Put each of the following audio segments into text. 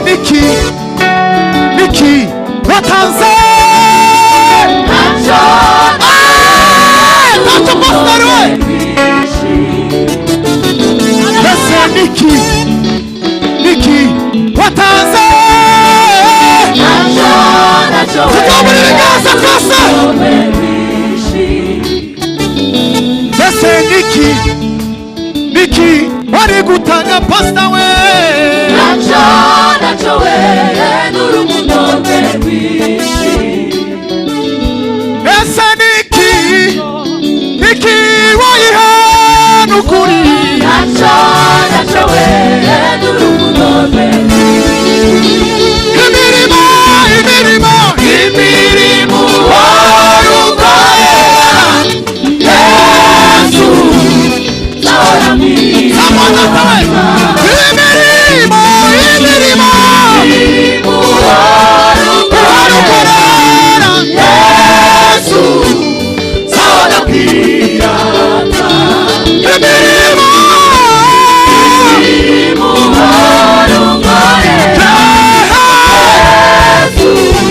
Niki, niki watanze? Ntacyo. Ah, ntacyo, pasiteri we. Mbese niki, niki watanze? Ntacyo, ntacyo. Tuzamura ibiganza twese. Mbese niki, niki wari gutanga, pasita we? Ntacyo, ntacyo we, n'urukundo rwe rwinshi. Ese niki, niki wayiha n'ukuri? Ntacyo, ntacyo we, n'urukundo rwe rwinshi. Imirimo, imirimo, imirimo wari ukorera Yesu. Nzahora Amana we, imirimo, imirimo wari wari ukorera Yesu, nzahora mbwirata imirimo wari ukorera.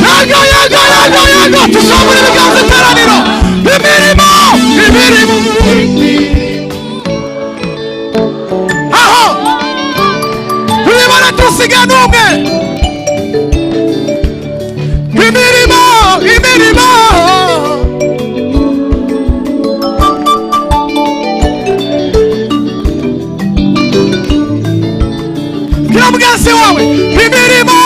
Yego, yego, yego, yego! Tuzamura ibiganza, iteraniro. Imirimo, imirimo aho turibona, tusiga n'umwe. Imirimo, imirimo. Bwira mugenzi wawe imirimo.